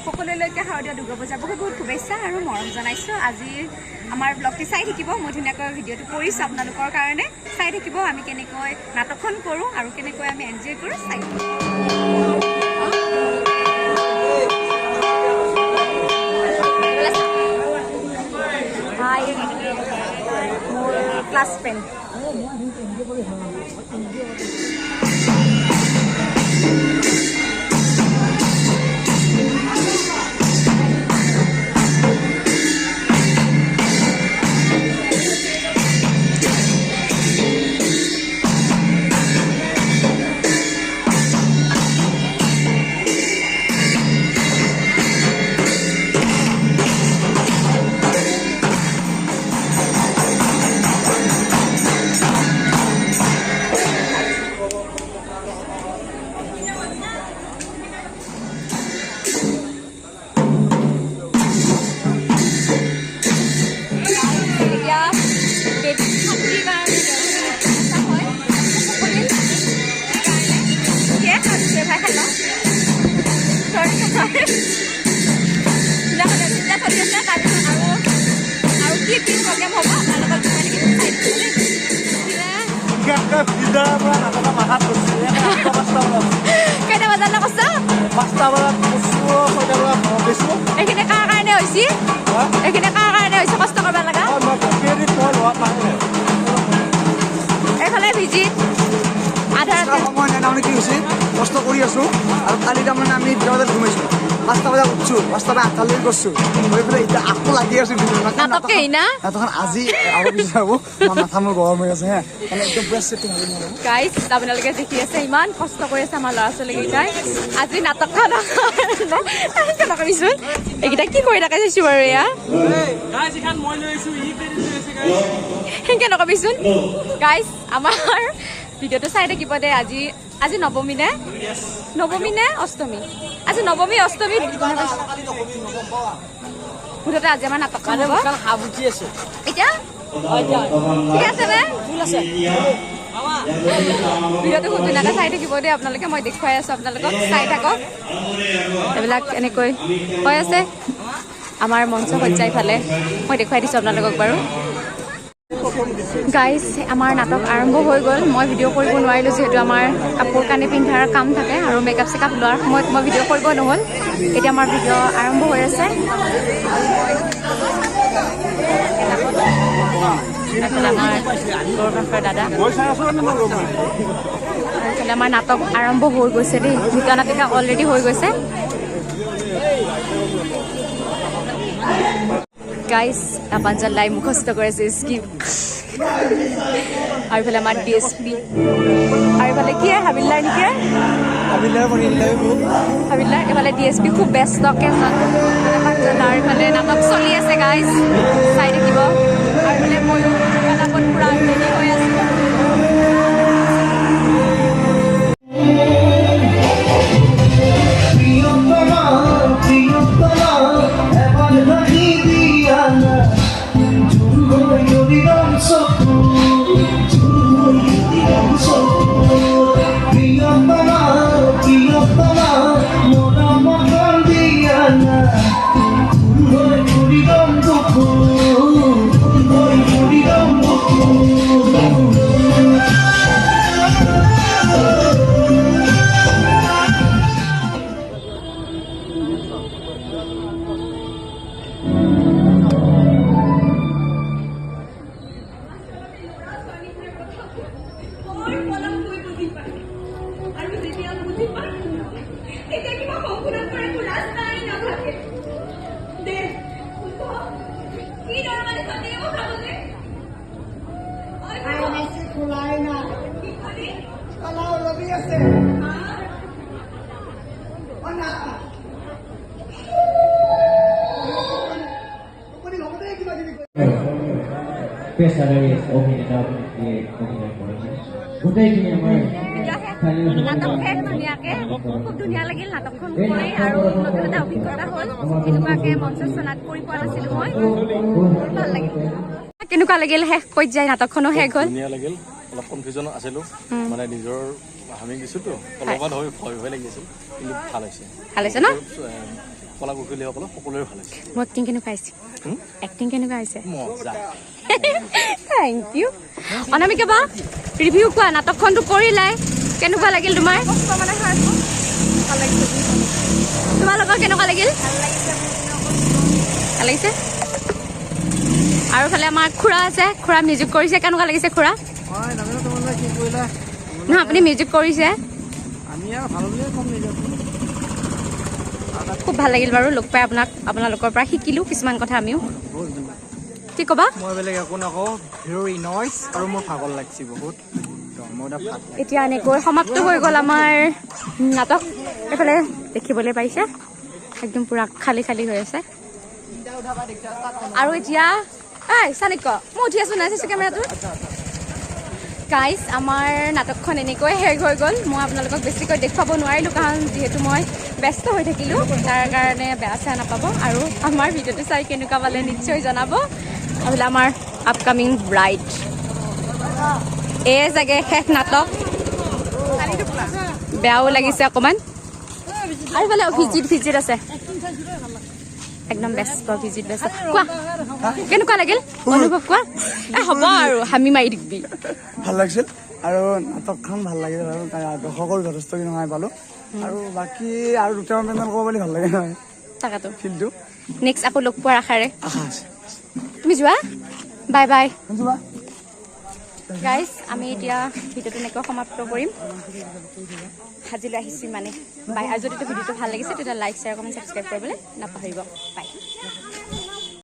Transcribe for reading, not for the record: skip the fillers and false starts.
সকলোলৈকে শাৰদীয় দুৰ্গা পূজাৰ বহুত বহুত শুভেচ্ছা আৰু মৰম জনাইছোঁ। আজি আমাৰ ব্লগটি চাই থাকিব, মই ধুনীয়াকৈ ভিডিঅ'টো কৰিছোঁ আপোনালোকৰ কাৰণে। চাই থাকিব আমি কেনেকৈ নাটকখন কৰোঁ আৰু কেনেকৈ আমি এনজয় কৰোঁ, চাই থাকিব। হাই, মোৰ ক্লাছ ফ্ৰেণ্ড। এতিয়া দেৱী শক্তিৰ কাৰণে হয়, সকলোৱে সেইকাৰণে সেয়ে ভাই খাই লওঁ। চৰি, ধুনীয়া চলি আছে। তাৰপিছত আৰু আৰু কি কি প্ৰগ্ৰেম হ'ব আপোনালোকক দেখুৱাই থাকিম, চাই থাকিব দেই। বিদ্যালয়ৰ পৰা নাটকৰ মাথাত ধৰিছোঁ। 5টা বজাত। কেইটা বজাত কৈছ? 5টা বজাত কৈছোঁ, 6টা বজাত ঘৰত গৈছোঁ। এইখিনি কাৰ কাৰণে হৈছে? এইখিনি কাৰ কাৰণে হৈছে কষ্ট কৰিব লগা? মই ক্ৰেডিট মই লোৱা নাই। এইফালে ভিজিত আধা সময় নাই। তাৰমানে কি হৈছে, কষ্ট কৰি আছোঁ আৰু কালি তাৰমানে আমি 2টা বজাত ঘুমাইছোঁ, 5টা বজাত উঠছোঁ, 5টা পৰা 8টালৈকে কৰিছোঁ, কৰি পেলাই এতিয়া আকৌ লাগি আছোঁ। নাটকেই না? নাটকখন আজি আৰু পিছত হ'ব। মাথা মোৰ গৰম হৈ আছে। হে, মানে একদম পুৰা চেটটো ভাবি নোৱাৰোঁ। গাইজ, আপোনালোকে দেখি আছে ইমান কষ্ট কৰি আছে আমাৰ ল'ৰা ছোৱালীকেইটাই আজি নাটকখন। নকৰিচোন, এইকেইটা কি কৰি থাকে চাইছো বাৰু। এয়া সেনেকে নকবিচোন। গাইজ, আমাৰ ভিডিঅ'টো চাই থাকিব দেই। আজি আজি নৱমী নে? নৱমী নে অষ্টমী? আজি নৱমী, অষ্টমী মুঠতে আজি আমাৰ নাটকখন হ'ব। এতিয়া ঠিক আছে নে? ভিডিঅ'টো খুব ধুনীয়াকৈ চাই থাকিব দেই আপোনালোকে। মই দেখুৱাই আছো আপোনালোকক, চাই থাকক। এইবিলাক এনেকৈ হৈ আছে আমাৰ মঞ্চ সজ্জা। ইফালে মই দেখুৱাই দিছোঁ আপোনালোকক বাৰু। গাইজ, আমাৰ নাটক আৰম্ভ হৈ গ'ল। মই ভিডিঅ' কৰিব নোৱাৰিলোঁ, যিহেতু আমাৰ কাপোৰ কানি পিন্ধাৰ কাম থাকে আৰু মেকআপ চেকআপ লোৱাৰ সময়ত মই ভিডিঅ' কৰিব নহ'ল। এতিয়া আমাৰ ভিডিঅ' আৰম্ভ হৈ আছে। এইফালে আমাৰ গৌৰকাষৰ দাদা। এইফালে আমাৰ নাটক আৰম্ভ হৈ গৈছে দেই। দুটা নাটিকা অলৰেডি হৈ গৈছে। গাইজ, প্ৰাঞ্জল দাই মুখস্থ কৰিছে স্ক্ৰিপ্ট। আৰু এইফালে আমাৰ ডি এছ পি। আৰু এইফালে কি হাবিলদাৰ নেকি? হাবিলদাৰ। এইফালে ডি এছ পি খুব ব্যস্তকে আৰু এইফালে নাটক চলি আছে। গাইজ, চাই থাকিব। আৰু এইফালে ময়ো নাটকত পুৰা ৰেডি হৈ আছোঁ। প্ৰিয়তমা, প্ৰিয়তমা, এবাৰ হাঁহি দিয়া না, জোন হৈ অবিৰাম চকু, জোন হৈ অবিৰাম চকু। প্ৰিয়তমা, প্ৰিয়তমা, মৰমকণ দিয়া না, ফুল হৈ ফুৰি ৰম বুকু, ফুল হৈ ফুৰি ৰম বুকু। আৰু যেতিয়া বুজি পায়, তেতিয়া কিবা সংশোধন কৰাৰ একো ৰাস্তাই নাথাকে। দে, কি দৰকাৰ দে মোক খাবলৈ? খোলাই না। কি কলি? তলা ওলমি আছে। অ না, কিবা কিবি। পেছাদাৰী অভিনেতা অভিনেত্ৰীয়ে অভিনয় কৰিছে। গোটেইখিনি আমাৰ স্থানীয় নাটক শেষ ধুনীয়াকে। খুব ধুনীয়া লাগিল নাটকখন কৰি আৰু নতুন এটা অভিজ্ঞতা হ'ল। এনেকুৱাকে মঞ্চত নাট কৰি পোৱা নাছিলো মই। বহুত ভাল লাগিল। কেনেকুৱা লাগিল শেষ পৰ্যায় নাটকখনো শেষ হ'ল? ধুনীয়া লাগিল। অলপ কনফিউজন আছিলো, মানে নিজৰ হামি দিছোতো, অলপমান হৈ ভয় ভয় লাগি আছিল, কিন্তু ভাল হৈছে। ভাল হৈছে ন? কলা কুশলীসকলৰ সকলোৰে ভাল হৈছে। মোৰ এক্টিং কেনেকুৱা হৈছে? এক্টিং কেনেকুৱা হৈছে? মজা। Thank U. Anamika বা, ৰিভিউ কোৱা, নাটকখনটো কৰিলাই, কেনেকুৱা লাগিল তোমাৰ? তোমালোকৰ কেনেকুৱা লাগিল? ভাল লাগিছে। আৰু ফালে আমাৰ খুৰা আছে, খুৰা মিউজিক কৰিছে, কেনেকুৱা লাগিছে খুৰা? হয়, নাজানো তোমালোকে কি কৰিলা। নহয়, আপুনি মিউজিক কৰিছে। আমি আৰু ভাল বুলিয়ে ক'ম নিজক। খুব ভাল লাগিল বাৰু লগ পাই আপোনাক, আপোনালোকৰ পৰা শিকিলোঁ কিছুমান কথা আমিও। কি ক'বা? মই বেলেগ একো নকওঁ, ভেৰি নাইচ। আৰু মোৰ ভাগৰ লাগছে বহুত, তো মোৰ এটা ভাত লাগে। এতিয়া এনেকৈ সমাপ্ত হৈ গ'ল আমাৰ নাটক। এইফালে দেখিবলৈ পাইছে একদম পুৰা খালী খালী হৈ আছে। আৰু এতিয়া এই চাণক্য, মই উঠি আছো নাই চাইছো কেমেৰাটো। গাইজ, আমাৰ নাটকখন এনেকৈ শেষ হৈ গ'ল। মই আপোনালোকক বেছিকৈ দেখুৱাব নোৱাৰিলোঁ, কাৰণ যিহেতু মই ব্যস্ত হৈ থাকিলোঁ, তাৰ কাৰণে বেয়া চেয়া নাপাব। আৰু আমাৰ ভিডিঅ'টো চাই কেনেকুৱা পালে নিশ্চয় জনাব। আৰু আমাৰ আপকামিং ব্ৰাইড, এয়ে চাগে শেষ নাটক, বেয়াও লাগিছে অকণমান। আৰু ইফালে ভিজিট ভিজিট আছে, একদম ব্যস্ত, ভিজিট ব্যস্ত। কোৱা, কেনেকুৱা লাগিল অনুভৱ কোৱা? এ হ'ব আৰু হামি মাৰি দিবি। ভাল লাগিছিল আৰু নাটকখন ভাল লাগিল আৰু দৰ্শকৰ যথেষ্টখিনি সহায় পালোঁ। আৰু বাকী আৰু দুটামান পেণ্ডেল ক'ব পাৰি ভাল লাগে নহয়। তাকেতো। ফিল্ডটো। নেক্সট আকৌ লগ পোৱাৰ আশাৰে। আশা আছে। তুমি যোৱা, বাই বাই। শুনছো বা। গাইজ, আমি এতিয়া ভিডিঅ'টো এনেকৈ সমাপ্ত কৰিম। আজিলৈ আহিছোঁ মানে, বাই। আৰু যদি ভিডিঅ'টো ভাল লাগিছে, তেতিয়া লাইক, শ্বেয়াৰ, কমেণ্ট, ছাবস্ক্ৰাইব কৰিবলৈ নাপাহৰিব। বাই।